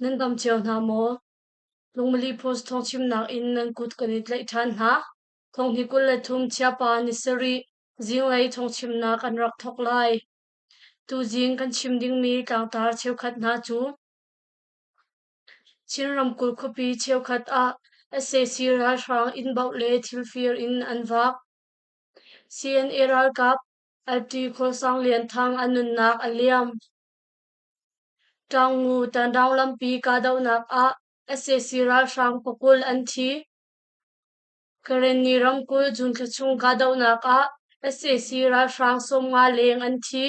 Nan dam cio hna maw? Lungmali Post thawngchimnak in nan kut kan i tlaih ṭhan hna. Thonghni 23 Chiapa ni sarih zinglei thawngchimnak an rak thawk lai. Tuzing kan chim dingmi tlangtar cheukhat hna cu Chin ramkulh khuapi cheukhat ah sac ralhrang inn bauh le thilfir in an vak. CNA ralkap LT Khualsang Lian Thang a nunnak a liam. Taungngu Tandaung lampi kahdohnak ah sac ralhrang pakul an thi. Karenni ramkulh June thla chung kahdohnak ah sac ralhrang 50 leng an thi.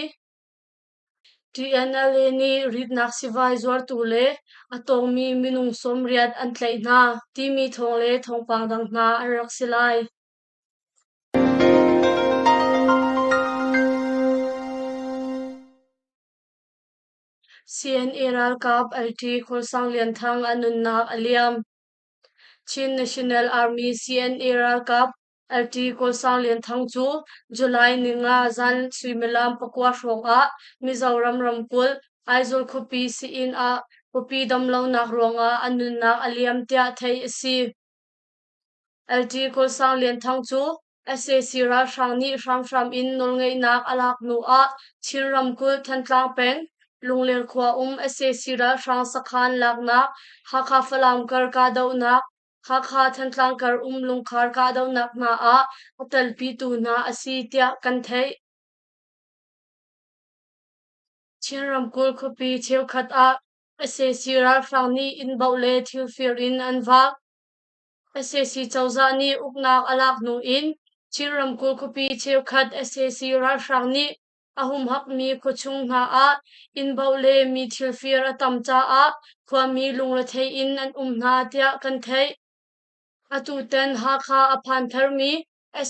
TNLA nih ritnak sivai zuartu le a tawngmi minung 80 an tlaih hna timi thawng le thawngpang dang hna an rak si lai. CNA ralkap LT Khualsang Lian Thang a nunnak a liam. Chin National Army CNA ralkap LT Kawlsang Lian Thang cu July ninga zan suimilam 9 hrawng ah Mizoram ramkulh Aizawl khuapi sii-inn ah pawpi damlonak ruangah a nunnak a liam tiah theih a si. LT Kawlsang Lian Thang cu sac ralhrang nih hramhram in nawlngeihnak a lak hnu ah Chin ramkulh Thantlang peng Lungler khua um sac ralhrang sakhan laknak Hakha-Falam kar kahdohnak Hakha-Thantlang kar um lungkhar kahdohnak hna ah a telpitu hna a si tiah kan theih. Chin ramkulh khuapi cheukhat ah sac ralhrang nih inn bauh le thilfir in an vak. Sac cozah nih uknak a lak hnu in Chin ramkulh khuapi cheukhat sac ralhrang nih a humhakmi khuachung hna ah inn bauh le mi thilfir a tam caah khuami lungrethei in an um hna tiah kan theih. Atutan Hakha a phan tharmi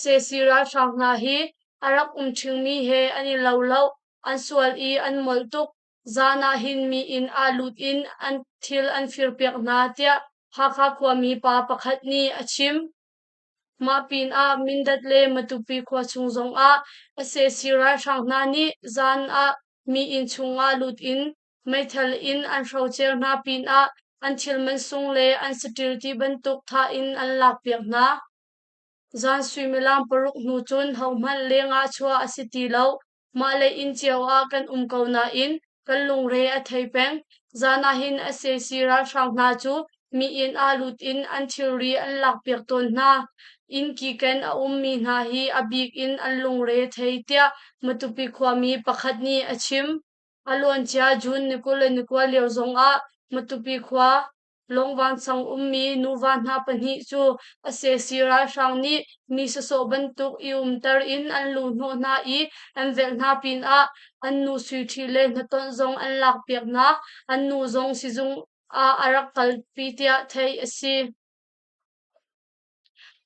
sac ralhrang hna hi a rak um ṭhingmi he an i lo lo, an sual i an molh tuk. Zan ah hin mi inn ah lut in an thil an firpiak hna tiah Hakha khuami pa pakhat nih a chim. Mah pinah Mindat le Matupi khua chung zongah sac ralhrang hna nih zan ah mi inn chungah lut in meithal in an hrocer hna pinah an thil mansung le an saṭil ti bantuk thah in an lakpiak hna. Zan suimilam 6 hnu cun hohmanh lengah chuah a si ti lo. Mah le inn cio ah kan um ko nain kan lungre a thei peng. Zan ah hin sac ralhrang hna cu mi inn ah lut in an thilri an lakpiak tawn hna. Inn kiken a ummi hna hi a bik in an lungre thei tiah Matupi khuami pakhat nih a chim. A luancia June ni 29 lio zongah Matupi khua Lawngvan sang ummi nuva hna pahnih cu sac ralhrang nih mi sawsawh bantuk i umter in an lu hnawh hna i an velh hna pinah an nu suiṭhi le hnatonh zong an lakpiak hna. An nu zong sizung ah a rak kalpi tiah theih a si.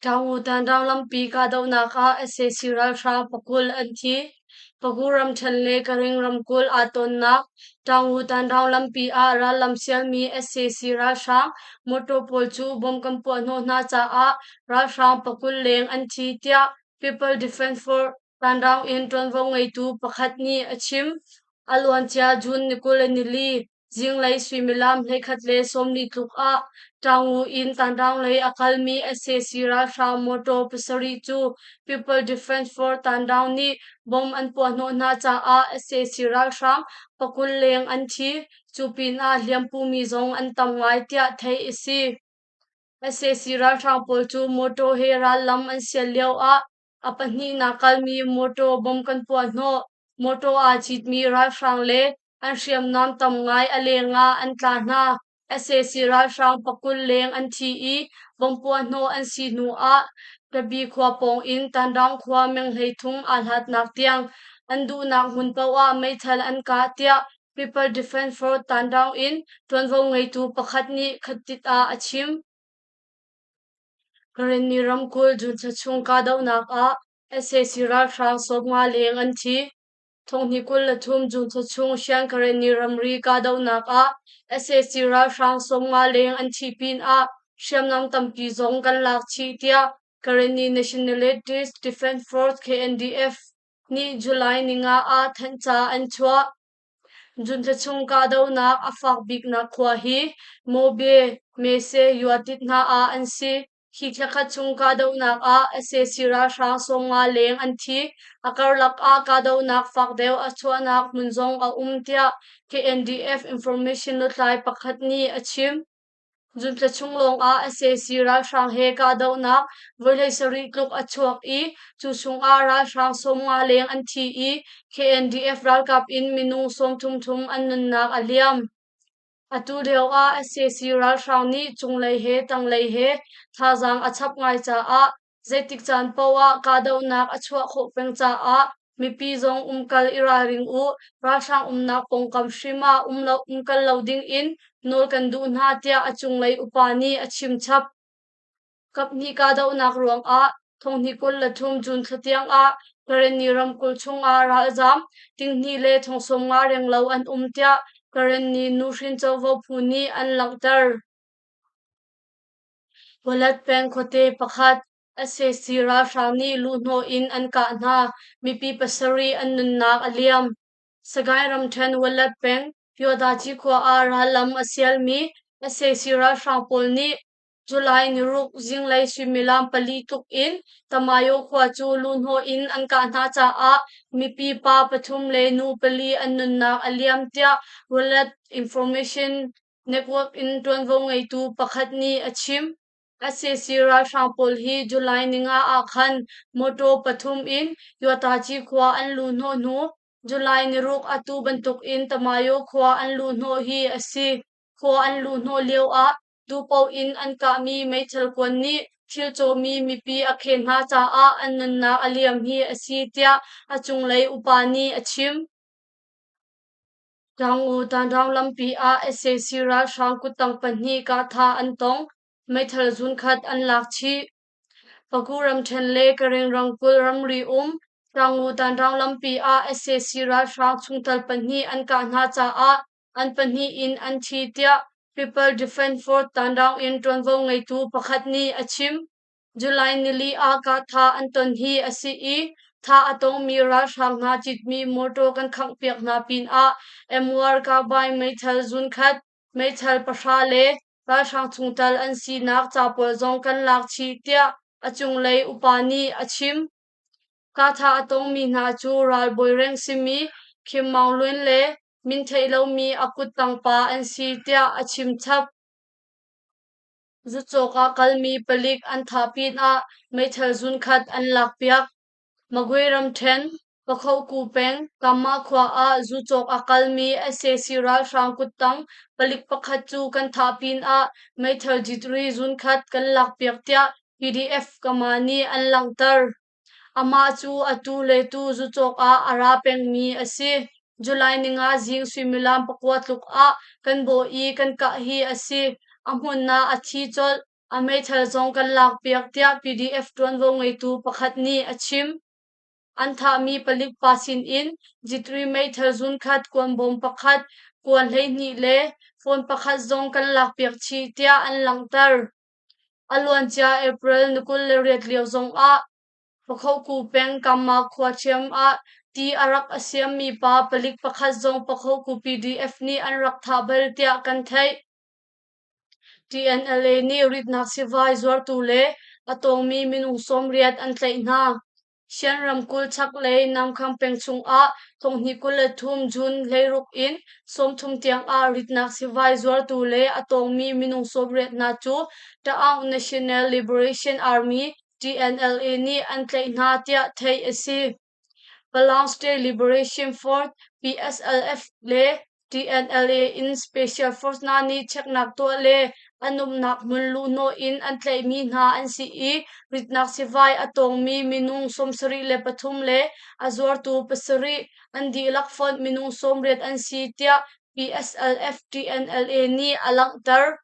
Taungu Tanraung lampi kahdohnak ah sac ralhrang pakul an thi. Pagu ramṭhen le Karing ramkulh aa tonnak Taungu Tanraung lampi ah rallam sialmi sac ralhrang mawṭaw pawl cu bomb kan puahhnawh hna caah ralhrang pakul leng an thi tiah People Defense Force Tanraung in ṭuanvo ngeitu pakhat nih a chim. A luancia June ni 24 Zinglei suimilam 11:40 tluk ah Taungu in Tanraung lei a kalmi sac ralhrang mawṭaw pasarih cu People Defense Force Tanraung nih bomb an puahhnawh hna caah sac ralhrang 20 leng an thi. Cu pinah hliampumi zong an tam ngai tiah theih a si. Sac ralhrang pawl cu mawṭaw he rallam an sial lio ah A pahnihnak kalmi mawṭaw bom kan puahhnawh. Mawṭaw aa citmi ralhrang le an hriamnam tam ngai a leng ah an tla hna. Sac ralhrang 20 leng an thi i bom puahhnawh an si hnu ah Tabi khua pawng in Tanraung khua meng 33 aa hlatnak tiang an duhnak hmun paoh ah meithal an kah tiah People Defense Force Tanraung in ṭuanvo ngeitu pakhat nih khattit ah a chim. Karenni ramkulh June thla chung kahdohnak ah sac ralhrang 50 leng an thi. Thonghnih 23 June thla chung Shan Karenni ramri kahdohnak ah sac ralhrang 50 leng an thih pinah hriamnam tampi zong kan lak chih tiah Karenni Nationalities Defense Force KNDF nih July 5 ah thanhca an chuah. June thla chung kahdohnak a fak biknak khua hi Mobye, Mese, Yuatit hna ah an si. Hi thlakhat chung kahdohnak ah sac ralhrang 50 leng an thi. A karlak ah kahdohnak fak deuh a chuahnak hmun zong a um tiah KNDF information lutlai pakhat nih a chim. June thla chung lawngah sac ralhrang he kahdohnak voi 17 tluk a chuak i cu chungah ralhrang 50 leng an thi i KNDF ralkap in minung 33 an nunnak a liam. Atu lioah sac ralhrang nih cunglei he tanglei he thazaang a chap ngai caah zeitik caan paoh ah kahdohnak a chuah khawh peng caah mipi zong umkal i ralring u, ralhrang umnak pawngkam hrim ah umkal lo ding in nawl kan duh hna tiah a cunglei upa nih a chim chap. Kaphnih kahdohnak ruangah 2023 June thla tiangah Karenni ramkulh chungah ralzaam 2,000 le 90,000 renglo an um tiah Karenni nuhrin covo phu nih an langhter. Walat peng khuate pakhat sac ralhrang nih luhhnawh in an kah hna. Mipi pasarih an nunnak a liam. Sagaing ramṭhen Walat peng Pyawdaci khua ah rallam a sialmi sac ralhrang pawl nih July niruk zinglei suimilam 4 tluk in Tamayo khua cu luhhnawh in an kah hna caah mipi pa pathum le nu pali an nunnak a liam tiah Walat Information Network in ṭuanvo ngeitu pakhat nih a chim. Sac ralhrang pawl hi July 5 ah khan mawṭaw pathum in Ywataci khua an luhhnawh hnu July 6 atu bantukin Tamayo khua an luhhnawh hi a si. Khua an luhhnawh lioah duhpaoh in an kahmi meithal kuan nih thil cawmi mipi a khen hna caah an nunnak a liam hi a si tiah a cunglei upa nih a chim. Taung-U Tanraung lampi ah sac ralhrang kuttang pahnih kahthah an tong, meithal zunkhat an lak chih. Paku ramṭhen le Karen ramkulh ramri um Taung-U Tanraung lampi ah sac ralhrang chungtel pahnih an kah hna caah an pahnih in an thi tiah People Defense Force Tanraung in ṭuanvo ngeitu pakhat nih a chim. July 4 ah kahthah an ton hi a si i thah a tongmi ralhrang hna citmi mawṭaw kan khanghpiak hna pinah M1 carbine meithal zunkhat, meithal 10 le ralhrang chungtel an sinak ca pawl zong kan lak chih tiah a cunglei upa nih a chim. Kahthah a tongmi hna cu ralbawi reng simi Khim Maung Lwin le min theih lomi a kuttang pa an si tiah a chim chap. Zucawk ah kalmi palik an thah pinah meithal zunkhat an lakpiak. Magwe ramṭhen, Pakhoku peng, Kamma khua ah zucawk a kalmi sac ralhrang kuttang palik pakhat cu kan thah pinah meithal jitri zunkhat kan lakpiak tiah PDF Kama nih an langhter. Amah cu atu le tu zucawk ah a ra pengmi a si. July 5 zing suimilam 9 tluk ah kan bawh i kan kah hi a si. A hmun ah a thi colh. A meithal zong kan lakpiak tiah PDF ṭuanvo ngeitu pakhat nih a chim. An thahmi palik pa sinin jitri meithal zunkhat, kuanbawm pakhat, kuan 12 le phone pakhat zong kan lakpiak chih tiah an langhter. A luancia April 28 lio zongah Pakhoku peng Kamma khua ṭhiam ah ti a rak a siammi pa palik pakhat zong Pakhoku PDF nih an rak thah bal tiah kan theih. TNLA nih ritnak sivai zuartu le a tawngmi minung 80 an tlaih hna. Shan ramkulh chaklei Namkham peng chungah 2023 June 16 in 30 tiangah ritnak sivai zuartu le a tawngmi minung 80 hna cu Ta'aung National Liberation Army TNLA nih an tlaih hna tiah theih a si. Palaung State Liberation Front PSLF le TNLA in Special Force hna nih cheknak tuah le an umnak hmun luhhnawh in an tlaihmi hna an si i ritnak sivai a tawngmi minung 73 le a zuartu pasarih an dihlak fonh minung 80 an si tiah PSLF TNLA nih a langhter.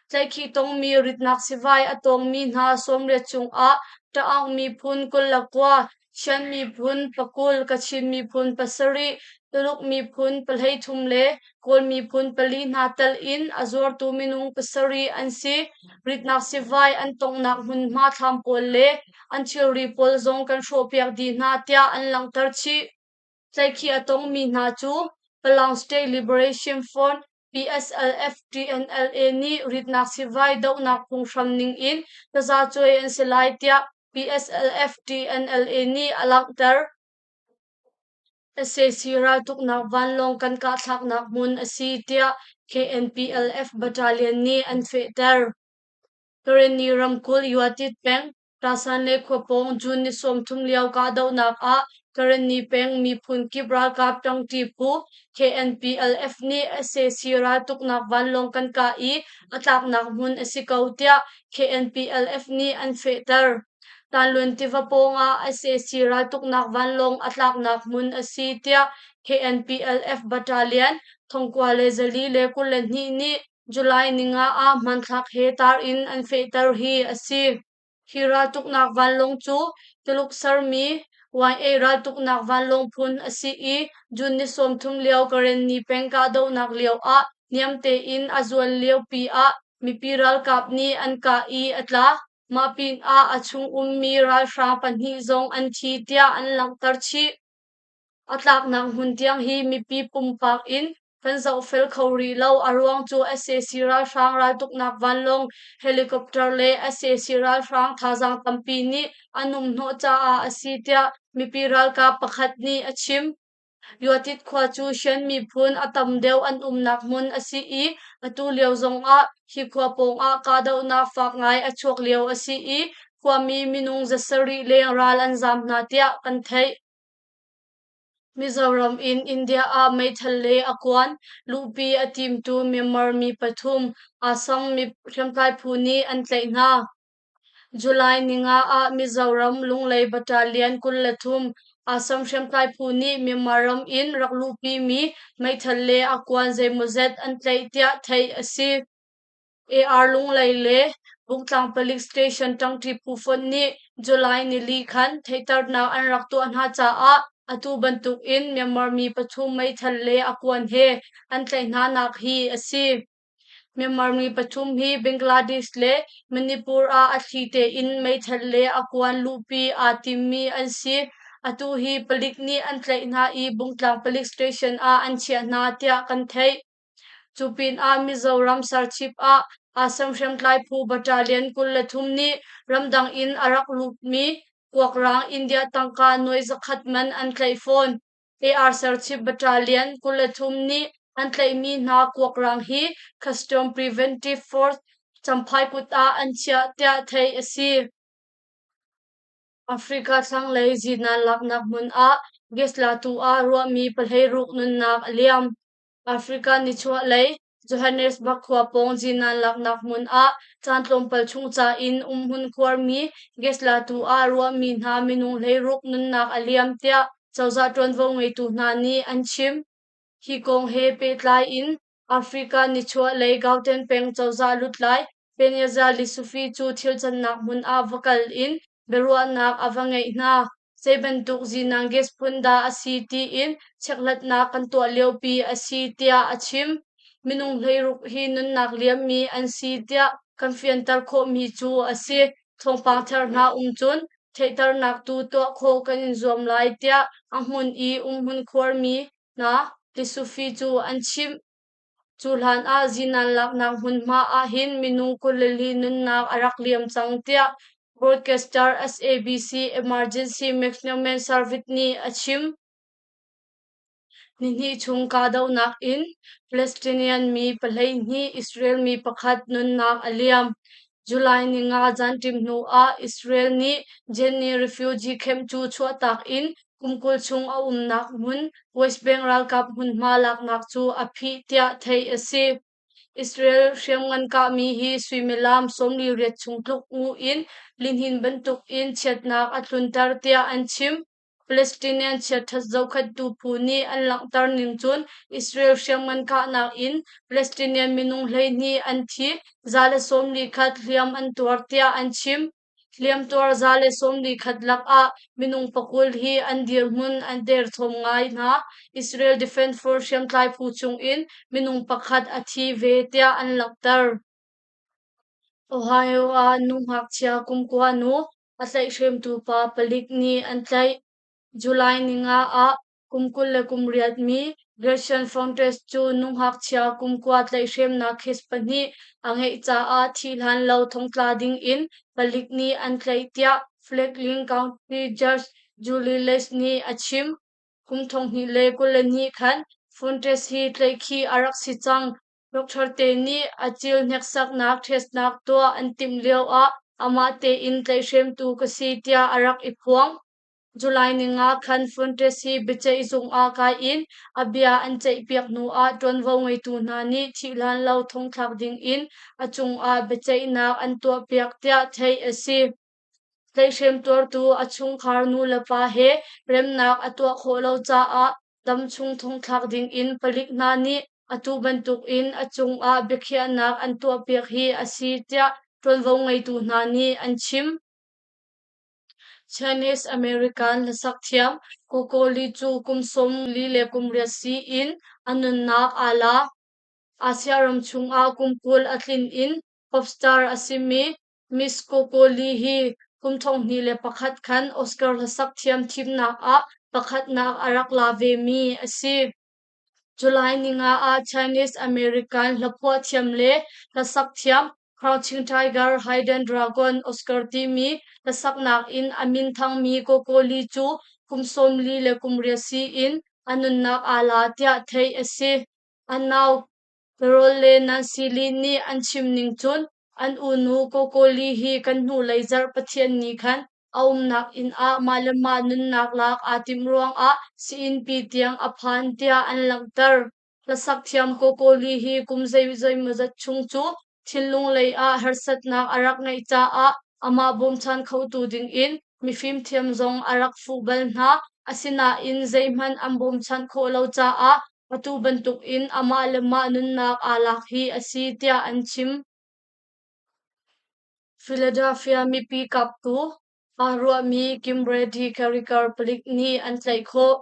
Tlaihkhih tongmi ritnak sivai a tawngmi hna 80 cungah Ta'aung miphun 29, Shan miphun 20, Kachin miphun 7, Tuluk miphun 13 le Kawl miphun 4 hna tel in a zuartu minung 7 an si. Ritnak sivai an tonghnak hmunhma thlam pawl le an thilri pawl zong kan hrawhpiak dih hna tiah an langhter chih. Tlaihkhih a tongmi hna cu. Palaung State Liberation Front PSLF-TNLA nih ritnak sivai dohnak phunghram ning in tazacuai an si lai tiah PSLF-TNLA nih a langhter. Sac raltuknak vanlawng kan kahthlaknak hmun a si tiah KNPLF Battalion nih an fehter. Karenni ramkulh Yuatit peng Tasan le khua pawng June ni 30 lio kahdohnak ah Karenni peng miphun kip ralkap ṭangṭi phu KNPLF nih sac raltuknak vanlawng kan kah i a tlaknak hmun a si ko tiah KNPLF nih an fehter. Tanlun tiva pawng ah sac raltuknak vanlawng a tlaknak hmun a si tiah KNPLF Battalion 9422 nih July 5 ah hmanthlak he tar in an fehter hi a si. Hi raltuknak vanlawng cu Tuluk sermi Y-8 raltuknak vanlawng phun a si i June ni 30 lio Karenni peng kahdohnak lio ah niam tein a zuan liopi ah mipi ralkap nih an kah i a tla. Mah pinah a chung ummi ralhrang pahnih zong an thi tiah an langhter chih. A tlaknak hmun tiang hi mipi pumpak in kan zohfel kho rih lo. A ruang cu sac ralhrang raltuknak vanlawng, helicopter le sac ralhrang thazaang tampi nih an um hnawh caah a si tiah mipi ralkap pakhat nih a chim. Yuatit khua cu Shan miphun a tam deuh an umnak hmun a si i atu lio zongah hi khua pawngah kahdohnak fak ngai a chuak lio a si i khuami minung 700 leng ral an zaam hna tiah kan theih. Mizoram in India ah meithal le a kuan luhpi a timtu Myanmar mi pathum Assam hriamtlai phu nih an tlaih hna. July 5 ah Mizoram Lunglei Battalion 23 Assam hriamtlai phu nih Myanmar ram in rak luhpimi meithal le a kuan zeimawzat an tlaih tiah theih a si. AR Lunglei le Bungtlang Palik Station ṭangṭi phu fonh nih July 4 khan theihternak an rak tuah hna caah atu bantuk in Myanmar mi pathum meithal le a kuan he an tlaih hna nak hi a si. Myanmar mi pathum hi Bangladesh le Manipur ah a thli tein meithal le a kuan luhpi aa timmi an si. Atu hi palik nih an tlaih hna i Bungtlang Palik Station ah an chiah hna tiah kan theih. Cu pinah Mizoram Serchhip ah Assam hriamtlai phu Battalion 23 nih ramdang in a rak lutmi kuakrang India tangka nuai 100 man an tlaih fawn. AR Serchhip Battalion 23 nih an tlaihmi hna kuakrang hi Custom Preventive Force Champhai kut ah an chiah tiah theih a si. Africa thlanglei zinan laknak hmun ah gas latu ah ruahmi 16 nunnak a liam. Africa nichuahlei Johannesburg khua pawng zinan laknak hmun ah caan tlawmpal chung ca in umhmun khuarmi gas latu ah ruahmi hna minung 16 nunnak a liam tiah cozah ṭuanvo ngeitu hna nih an chim. Hi kong he pehtlai in Africa nichuahlei Gauteng peng cozah lutlai Peneza Lesufi cu thil cannak hmun ah va kal in biaruahnak a va ngeih hna. Zei bantuk zinan gas phun dah a si tiin chekhlatnak kan tuah liopi a si tiah a chim. Minung 16 hi nunnak liammi an si tiah kan fianter khawhmi cu a si. Thawngpang thar hna um cun theihternak tu tuah khawh kan in zuam lai tiah a hmun i umhmun khuarmi hna Lesufi cu an chimh. Cu hlan ah zinan laknak hmunhma ahhin minung 24 nunnak a rak liam cang tiah broadcaster SABC Emergency Management Service nih a chim. Nihnih chung kahdohnak in Palestinian mi 12, Israel mi pakhat nunnak a liam. July 5 zanṭim hnu ah Israel nih Jenin refugee camp cu chuahtak in kum 20 chung a umnak hmun West Bank ralkap hmunhma laknak cu a phih tiah theih a si. Israel hriamngan kahmi hi suimilam 48 chung tluk ngu in lihnin bantuk in chiatnak a tlunter tiah an chim. Palestinian chiatṭhat zohkhenhtu phu nih an langhter ning cun Israel hriamngan kahnak in Palestinian minung 12 an thi, 141 hliam an tuar tiah an chim. Hliamtuar 141 lakah minung 20 hi an dirhmun an derthawm ngai hna. Israel Defense Force hriamtlai phu chungin minung pakhat a thi ve tiah an langhter. Ohio ah nu ngakchia kum kua nu a tlaihhremtu pa palik nih an tlaih. July 5 ah kum 28 mi Gerson Fontes cu nu ngakchia kum kua tlaihhremnak case pahnih a ngeih caah thih hlan lo thongtla ding in palik nih an tlaih tiah Franklin County Judge Julie Leitch nih a chim. Kum 2022 khan Fontes hi tlaihkhih a rak si cang. Doctor te nih a cil hneksaknak testnak tuah an timh lioah amah tein tlaihhremtu ka si tiah a rak i phuang. July ninga khan Fontes hi biaceih zung ah kai in a bia an ceihpiak hnuah ṭuanvo ngeitu hna nih thih hlan lo thongthlak dingin a cungah biaceihnak an tuahpiak tiah theih a si. Tlaihhrem tuartu a chungkhar nulepa he remnak a tuah khawh lo caah damchung thongthlak dingin palik hna nih atu bantukin a cungah biakhiahnak an tuahpiak hi a si tiah ṭuanvo ngeitu hna nih an chim. Chinese American hlasakthiam Coco Lee cu kum 48 siin a nunnak aa la. Asia ram chungah kum 20 a tlin in pop star a simi Miss Coco Lee hi kum 2001 khan Oscar hlasakthiam thimnak ah pakhatnak a rak la vemi a si. July ninga ah Chinese American hlaphuah thiam le hlasak thiam Crouching Tiger, Hidden Dragon Oscar timi hlasaknak in a min thangmi Coco Lee cu kum 48 siin a nunnak aa la tiah theih a si. A nau Carol le Nancy Lee nih an chim ning cun an unu Coco Lee hi kan hnulei zarh Pathian ni khan a umnak inn ah mah le mah nunnak lak aa timh ruangah siinnpi tiang a phan tiah an langhter. Hlasak thiam Coco Lee hi kum zeimawzat chung cu thinlung lei ah harsatnak a rak ngeih caah amah bawmchan khotu dingin mifimthiam zong a rak fuh bal hna. Asinain zeihmanh an bawmchanh khawh lo caah atu bantukin amah le mah nunnak aa lak hi a si tiah an chim. Philadelphia mipi kaptu aa ruahmi Kim Brady Carriker palik nih an tlaih khawh.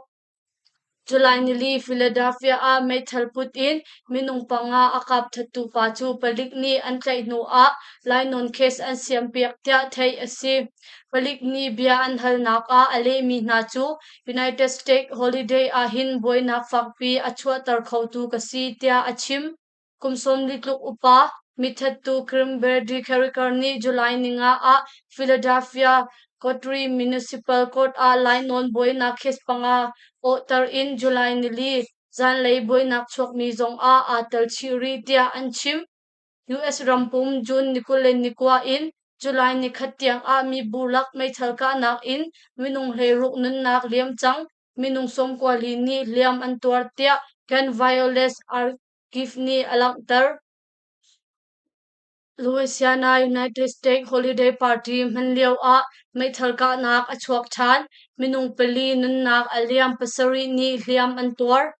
July nili Philadelphia ah meithal put in minung panga a kap thattu pa cu palik nih an tlaih hnu ah lainawn case an siampiak tiah theih a si. Palik nih bia an halnak ah a lehmi hna cu United States holiday ahhin buainak fakpi a chuahter khotu ka si tiah a chim. Kum 40 tluk upa mithattu Kimberly Carriker nih July ninga ah Philadelphia County Municipal Court ah lainawn buainak case panga awhter in July nili zanlei buainak chuakmi zongah aa tel chih rih tiah an chim. US rampum June ni 29 in July nikhat tiangah mibu lak meithal kahnak in minung 16 nunnak liam cang, minung 14 nih hliam an tuar tiah Gun Violence Archive nih a langhter. Louisiana United States Holiday Party hman lioah meithal kahnak a chuak ṭhan. Minung pali nunnak a liam, pasarih nih hliam an tuar.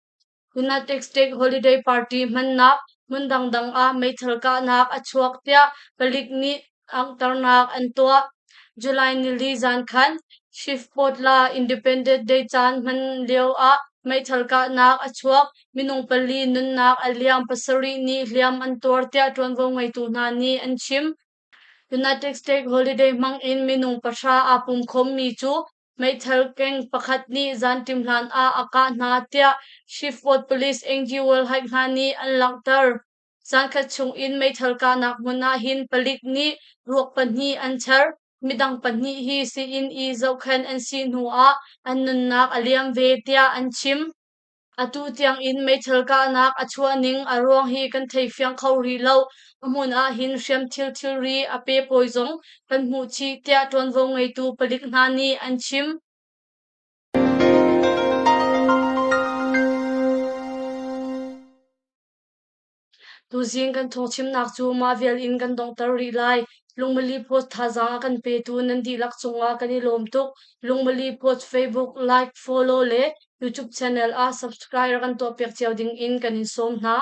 United States Holiday Party hmannak hmun dangdang ah meithal kahnak a chuak tiah palik nih langhternak an tuah. July nili zan khan Chipotle Independence Day caan hman lioah meithal kahnak a chuak. Minung pali nunnak a liam, pasarih nih hliam an tuar tiah ṭuanvo ngeitu hna nih an chim. United States holiday hmang in minung pahra aa pum khawmmi cu meithal keng pakhat nih zanṭim hlan ah a kah hna tiah Shreveport Police Angie Wilhite hna nih an langhter. Zankhat chungin meithal kahnak hmun ah hin palik nih ruak pahnih an char. Midang pahnih hi sii-inn i zohkhenh an si hnu ah an nunnak a liam ve tiah an chim. Atu tiangin meithal kahnak a chuah ning a ruang hi kan thei fiang kho rih lo. A hmun ah hin hriamthil thilri a pe pawi zong kan hmuh chih tiah ṭuanvo ngeitu palik hna nih an chim. Tuzing kan thawngchimnak cu mah vial in kan donghter rih lai. Lungmali Post thazaang a kan petu nan dihlak cungah kan i lawm tuk. Lungmali Post Facebook like, follow le YouTube channel ah subscribe rak kan tuahpiak cio ding in kan in sawm hna.